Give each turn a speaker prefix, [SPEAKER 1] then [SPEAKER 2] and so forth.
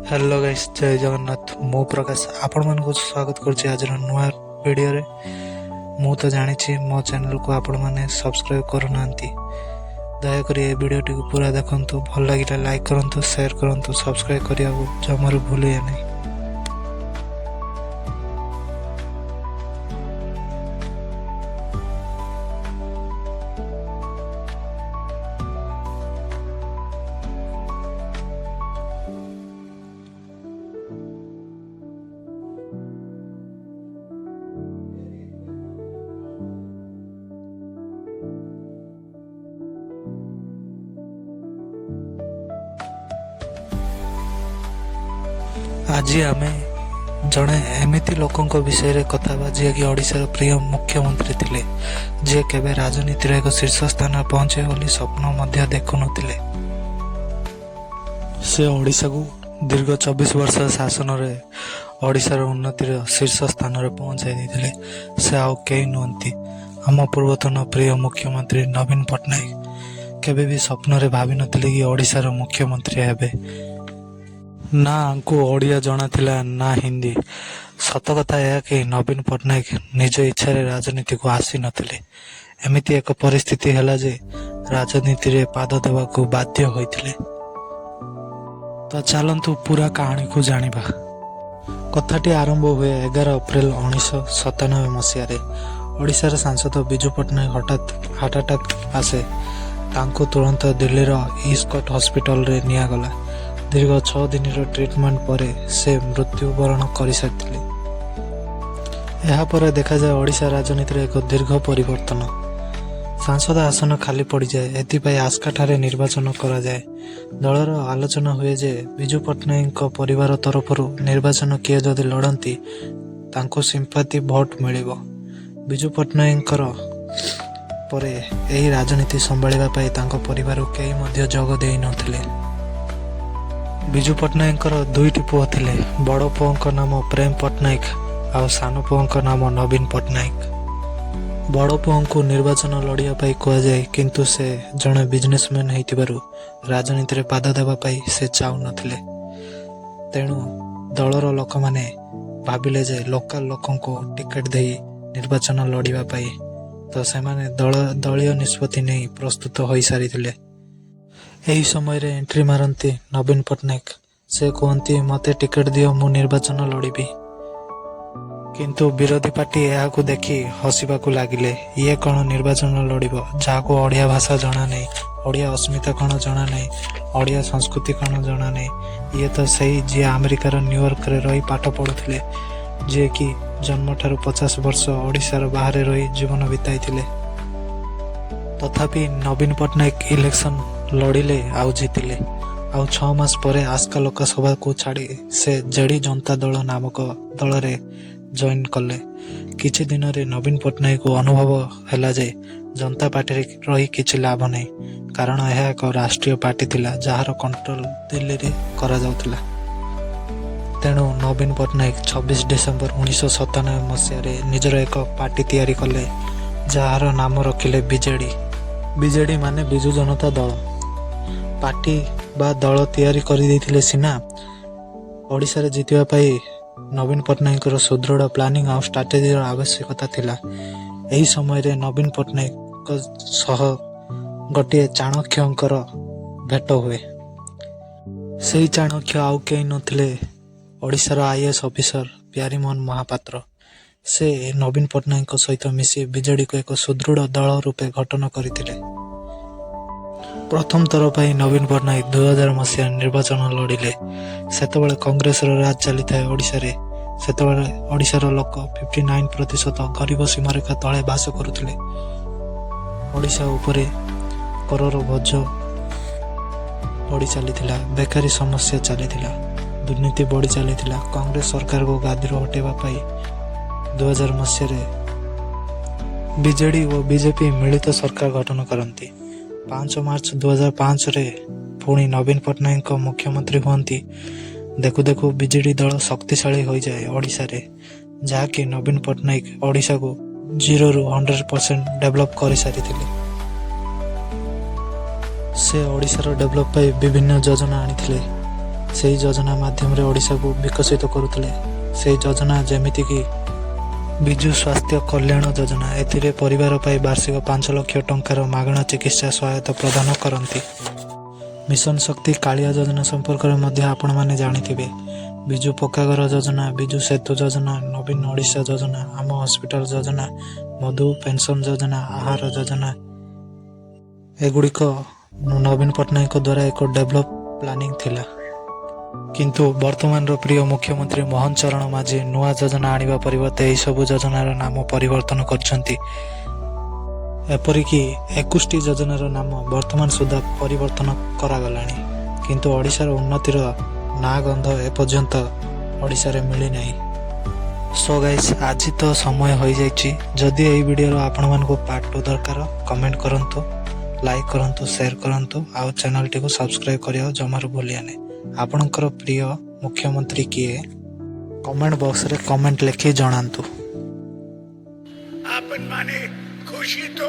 [SPEAKER 1] Hello guys, ଜୟ ଜଗନ୍ନାଥ। ମୁଁ ପ୍ରକାଶ ଆପଣମାନଙ୍କୁ ସ୍ୱାଗତ କରୁଛି ଆଜିର ନୂଆ ଭିଡ଼ିଓରେ। ମୁଁ ତ ଜାଣିଛି ମୋ ଚ୍ୟାନେଲକୁ ଆପଣମାନେ ସବସ୍କ୍ରାଇବ୍ କରୁନାହାନ୍ତି। ଦୟାକରି ଏ ଭିଡ଼ିଓଟିକୁ ପୁରା ଦେଖନ୍ତୁ। ଭଲ ଲାଗିଲେ ଲାଇକ୍ କରନ୍ତୁ, ସେୟାର କରନ୍ତୁ, ସବସ୍କ୍ରାଇବ୍ କରିବାକୁ ଜମାରୁ ଭୁଲିବେ ନାହିଁ। ଆଜି ଆମେ ଜଣେ ଏମିତି ଲୋକଙ୍କ ବିଷୟରେ କଥା ହେବା, ଯିଏକି ଓଡ଼ିଶାର ପ୍ରିୟ ମୁଖ୍ୟମନ୍ତ୍ରୀ ଥିଲେ, ଯିଏ କେବେ ରାଜନୀତିର ଏକ ଶୀର୍ଷ ସ୍ଥାନରେ ପହଞ୍ଚିବେ ବୋଲି ସ୍ୱପ୍ନ ମଧ୍ୟ ଦେଖୁନଥିଲେ। ସେ ଓଡ଼ିଶାକୁ ଦୀର୍ଘ 24 ବର୍ଷ ଶାସନରେ ଓଡ଼ିଶାର ଉନ୍ନତିର ଶୀର୍ଷ ସ୍ଥାନରେ ପହଞ୍ଚାଇ ଦେଇଥିଲେ। ସେ ଆଉ କେହି ନୁହନ୍ତି, ଆମ ପୂର୍ବତନ ପ୍ରିୟ ମୁଖ୍ୟମନ୍ତ୍ରୀ ନବୀନ ପଟ୍ଟନାୟକ। କେବେ ବି ସ୍ୱପ୍ନରେ ଭାବିନଥିଲେ କି ଓଡ଼ିଶାର ମୁଖ୍ୟମନ୍ତ୍ରୀ ହେବେ। ନା ଆଙ୍କୁ ଓଡ଼ିଆ ଜଣାଥିଲା, ନା ହିନ୍ଦୀ। ସତ କଥା ଏହା କି ନବୀନ ପଟ୍ଟନାୟକ ନିଜ ଇଚ୍ଛାରେ ରାଜନୀତିକୁ ଆସିନଥିଲେ। ଏମିତି ଏକ ପରିସ୍ଥିତି ହେଲା ଯେ ରାଜନୀତିରେ ପାଦ ଦେବାକୁ ବାଧ୍ୟ ହୋଇଥିଲେ। ତ ଚାଲନ୍ତୁ ପୁରା କାହାଣୀକୁ ଜାଣିବା। କଥାଟି ଆରମ୍ଭ ହୁଏ 11 ଅପ୍ରିଲ 1997 ମସିହାରେ। ଓଡ଼ିଶାର ସାଂସଦ ବିଜୁ ପଟ୍ଟନାୟକ ହଠାତ୍ ହାର୍ଟ ଆଟାକ୍ ଆସେ। ତାଙ୍କୁ ତୁରନ୍ତ ଦିଲ୍ଲୀର ଇସ୍କଟ ହସ୍ପିଟାଲରେ ନିଆଗଲା। ଦୀର୍ଘ 6 ଦିନର ଟ୍ରିଟମେଣ୍ଟ ପରେ ସେ ମୃତ୍ୟୁବରଣ କରିସାରିଥିଲେ। ଏହାପରେ ଦେଖାଯାଏ ଓଡ଼ିଶା ରାଜନୀତିରେ ଏକ ଦୀର୍ଘ ପରିବର୍ତ୍ତନ। ସାଂସଦ ଆସନ ଖାଲି ପଡ଼ିଯାଏ। ଏଥିପାଇଁ ଆସ୍କାଠାରେ ନିର୍ବାଚନ କରାଯାଏ। ଦଳର ଆଲୋଚନା ହୁଏ ଯେ ବିଜୁ ପଟ୍ଟନାୟକଙ୍କ ପରିବାର ତରଫରୁ ନିର୍ବାଚନ କିଏ ଯଦି ଲଢ଼ନ୍ତି, ତାଙ୍କୁ ସିମ୍ପାଥି ଭୋଟ ମିଳିବ। ବିଜୁ ପଟ୍ଟନାୟକଙ୍କର ପରେ ଏହି ରାଜନୀତି ସମ୍ଭାଳିବା ପାଇଁ ତାଙ୍କ ପରିବାରରୁ କେହି ମଧ୍ୟ ଯୋଗ ଦେଇନଥିଲେ। ବିଜୁ ପଟ୍ଟନାୟକଙ୍କର ଦୁଇଟି ପୁଅ ଥିଲେ। ବଡ଼ ପୁଅଙ୍କ ନାମ ପ୍ରେମ ପଟ୍ଟନାୟକ ଆଉ ସାନ ପୁଅଙ୍କ ନାମ ନବୀନ ପଟ୍ଟନାୟକ। ବଡ଼ ପୁଅଙ୍କୁ ନିର୍ବାଚନ ଲଢ଼ିବା ପାଇଁ କୁହାଯାଏ, କିନ୍ତୁ ସେ ଜଣେ ବିଜନେସମ୍ୟାନ୍ ହେଇଥିବାରୁ ରାଜନୀତିରେ ପାଦ ଦେବା ପାଇଁ ସେ ଚାହୁଁନଥିଲେ। ତେଣୁ ଦଳର ଲୋକମାନେ ଭାବିଲେ ଯେ ଲୋକାଲ ଲୋକଙ୍କୁ ଟିକେଟ ଦେଇ ନିର୍ବାଚନ ଲଢ଼ିବା ପାଇଁ। ତ ସେମାନେ ଦଳୀୟ ନିଷ୍ପତ୍ତି ନେଇ ପ୍ରସ୍ତୁତ ହୋଇସାରିଥିଲେ। ଏହି ସମୟରେ ଏଣ୍ଟ୍ରି ମାରନ୍ତି ନବୀନ ପଟ୍ଟନାୟକ। ସେ କୁହନ୍ତି, "ମୋତେ ଟିକେଟ ଦିଅ, ମୁଁ ନିର୍ବାଚନ ଲଢ଼ିବି।" କିନ୍ତୁ ବିରୋଧୀ ପାର୍ଟି ଏହାକୁ ଦେଖି ହସିବାକୁ ଲାଗିଲେ। ଇଏ କ'ଣ ନିର୍ବାଚନ ଲଢ଼ିବ, ଯାହାକୁ ଓଡ଼ିଆ ଭାଷା ଜଣା ନାହିଁ, ଓଡ଼ିଆ ଅସ୍ମିତା କ'ଣ ଜଣା ନାହିଁ, ଓଡ଼ିଆ ସଂସ୍କୃତି କ'ଣ ଜଣା ନାହିଁ? ଇଏ ତ ସେଇ ଯିଏ ଆମେରିକାର ନ୍ୟୁୟର୍କରେ ରହି ପାଠ ପଢ଼ୁଥିଲେ, ଯିଏକି ଜନ୍ମଠାରୁ 50 ବର୍ଷ ଓଡ଼ିଶାର ବାହାରେ ରହି ଜୀବନ ବିତାଇଥିଲେ। ତଥାପି ନବୀନ ପଟ୍ଟନାୟକ ଇଲେକ୍ସନ ଲଢ଼ିଲେ ଆଉ ଜିତିଲେ। ଆଉ 6 ମାସ ପରେ ଆସ୍କା ଲୋକସଭାକୁ ଛାଡ଼ି ସେ ଜେଡି ଜନତା ଦଳ ନାମକ ଦଳରେ ଜଏନ୍ କଲେ। କିଛି ଦିନରେ ନବୀନ ପଟ୍ଟନାୟକଙ୍କୁ ଅନୁଭବ ହେଲା ଯେ ଜନତା ପାର୍ଟିରେ ରହି କିଛି ଲାଭ ନାହିଁ, କାରଣ ଏହା ଏକ ରାଷ୍ଟ୍ରୀୟ ପାର୍ଟି ଥିଲା, ଯାହାର କଣ୍ଟ୍ରୋଲ ଦିଲ୍ଲୀରେ କରାଯାଉଥିଲା। ତେଣୁ ନବୀନ ପଟ୍ଟନାୟକ 26 ଡିସେମ୍ବର 1997 ମସିହାରେ ନିଜର ଏକ ପାର୍ଟି ତିଆରି କଲେ, ଯାହାର ନାମ ରଖିଲେ ବିଜେଡି। ବିଜେଡି ମାନେ ବିଜୁ ଜନତା ଦଳ। ପାର୍ଟି ବା ଦଳ ତିଆରି କରିଦେଇଥିଲେ ସିନା, ଓଡ଼ିଶାରେ ଜିତିବା ପାଇଁ ନବୀନ ପଟ୍ଟନାୟକଙ୍କର ସୁଦୃଢ଼ ପ୍ଲାନିଂ ଆଉ ଷ୍ଟ୍ରାଟେଜିର ଆବଶ୍ୟକତା ଥିଲା। ଏହି ସମୟରେ ନବୀନ ପଟ୍ଟନାୟକଙ୍କ ସହ ଗୋଟିଏ ଚାଣକ୍ୟଙ୍କର ଭେଟ ହୁଏ। ସେଇ ଚାଣକ୍ୟ ଆଉ କେହି ନଥିଲେ, ଓଡ଼ିଶାର ଆଇଏଏସ୍ ଅଫିସର ପ୍ୟାରୀମୋହନ ମହାପାତ୍ର। ସେ ନବୀନ ପଟ୍ଟନାୟକଙ୍କ ସହିତ ମିଶି ବିଜେଡିକୁ ଏକ ସୁଦୃଢ଼ ଦଳ ରୂପେ ଗଠନ କରିଥିଲେ। ପ୍ରଥମ ଥର ପାଇଁ ନବୀନ ପଟ୍ଟନାୟକ 2000 ମସିହା ନିର୍ବାଚନ ଲଢ଼ିଲେ। ସେତେବେଳେ କଂଗ୍ରେସର ରାଜ ଚାଲିଥାଏ ଓଡ଼ିଶାରେ। ସେତେବେଳେ ଓଡ଼ିଶାର ଲୋକ 59% ଗରିବ ସୀମାରେଖା ତଳେ ବାସ କରୁଥିଲେ। ଓଡ଼ିଶା ଉପରେ କରର ବୋଝ ବଢ଼ି ଚାଲିଥିଲା। ବେକାରୀ ସମସ୍ୟା ଚାଲିଥିଲା। ଦୁର୍ନୀତି ବଢ଼ି ଚାଲିଥିଲା। କଂଗ୍ରେସ ସରକାରକୁ ଗାଦିରୁ ହଟାଇବା ପାଇଁ 2000 ମସିହାରେ ବିଜେଡି ଓ ବିଜେପି ମିଳିତ ସରକାର ଗଠନ କରନ୍ତି। 5 ମାର୍ଚ୍ଚ 2005ରେ ପୁଣି ନବୀନ ପଟ୍ଟନାୟକଙ୍କ ମୁଖ୍ୟମନ୍ତ୍ରୀ ହୁଅନ୍ତି। ଦେଖୁ ଦେଖୁ ବିଜେଡି ଦଳ ଶକ୍ତିଶାଳୀ ହୋଇଯାଏ ଓଡ଼ିଶାରେ, ଯାହାକି ନବୀନ ପଟ୍ଟନାୟକ ଓଡ଼ିଶାକୁ 0ରୁ 100% ଡେଭଲପ୍ କରିସାରିଥିଲେ। ସେ ଓଡ଼ିଶାର ଡେଭଲପ୍ ପାଇଁ ବିଭିନ୍ନ ଯୋଜନା ଆଣିଥିଲେ। ସେହି ଯୋଜନା ମାଧ୍ୟମରେ ଓଡ଼ିଶାକୁ ବିକଶିତ କରୁଥିଲେ। ସେହି ଯୋଜନା ଯେମିତିକି ବିଜୁ ସ୍ୱାସ୍ଥ୍ୟ କଲ୍ୟାଣ ଯୋଜନା। ଏଥିରେ ପରିବାର ପାଇଁ ବାର୍ଷିକ 5 ଲକ୍ଷ ଟଙ୍କାର ମାଗଣା ଚିକିତ୍ସା ସହାୟତା ପ୍ରଦାନ କରନ୍ତି। ମିଶନ ଶକ୍ତି, କାଳିଆ ଯୋଜନା ସମ୍ପର୍କରେ ମଧ୍ୟ ଆପଣମାନେ ଜାଣିଥିବେ। ବିଜୁ ପକ୍କାଘର ଯୋଜନା, ବିଜୁ ସେତୁ ଯୋଜନା, ନବୀନ ଓଡ଼ିଶା ଯୋଜନା, ଆମ ହସ୍ପିଟାଲ ଯୋଜନା, ମଧୁ ପେନସନ୍ ଯୋଜନା, ଆହାର ଯୋଜନା, ଏଗୁଡ଼ିକ ନବୀନ ପଟ୍ଟନାୟକଙ୍କ ଦ୍ୱାରା ଏକ ଡେଭଲପ୍ ପ୍ଲାନିଂ ଥିଲା। କିନ୍ତୁ ବର୍ତ୍ତମାନର ପ୍ରିୟ ମୁଖ୍ୟମନ୍ତ୍ରୀ ମୋହନ ଚରଣ ମାଝୀ ନୂଆ ଯୋଜନା ଆଣିବା ପରିବର୍ତ୍ତେ ଏହିସବୁ ଯୋଜନାର ନାମ ପରିବର୍ତ୍ତନ କରିଛନ୍ତି। ଏପରିକି 21ଟି ଯୋଜନାର ନାମ ବର୍ତ୍ତମାନ ସୁଦ୍ଧା ପରିବର୍ତ୍ତନ କରାଗଲାଣି, କିନ୍ତୁ ଓଡ଼ିଶାର ଉନ୍ନତିର ନାଁ ଗନ୍ଧ ଏପର୍ଯ୍ୟନ୍ତ ଓଡ଼ିଶାରେ ମିଳିନାହିଁ। ସୋ ଗାଇସ୍, ଆଜି ତ ସମୟ ହୋଇଯାଇଛି। ଯଦି ଏହି ଭିଡ଼ିଓର ଆପଣମାନଙ୍କୁ ପାର୍ଟ 2 ଦରକାର, କମେଣ୍ଟ କରନ୍ତୁ, ଲାଇକ୍ କରନ୍ତୁ, ସେୟାର କରନ୍ତୁ ଆଉ ଚ୍ୟାନେଲଟିକୁ ସବସ୍କ୍ରାଇବ୍ କରିବାକୁ ଜମାରୁ ଭୁଲିବେନି। ଆପଣଙ୍କର ପ୍ରିୟ ମୁଖ୍ୟମନ୍ତ୍ରୀ କିଏ, କମେଣ୍ଟ ବକ୍ସରେ କମେଣ୍ଟ ଲେଖି ଜଣାନ୍ତୁ।
[SPEAKER 2] आपन माने खुशी तो।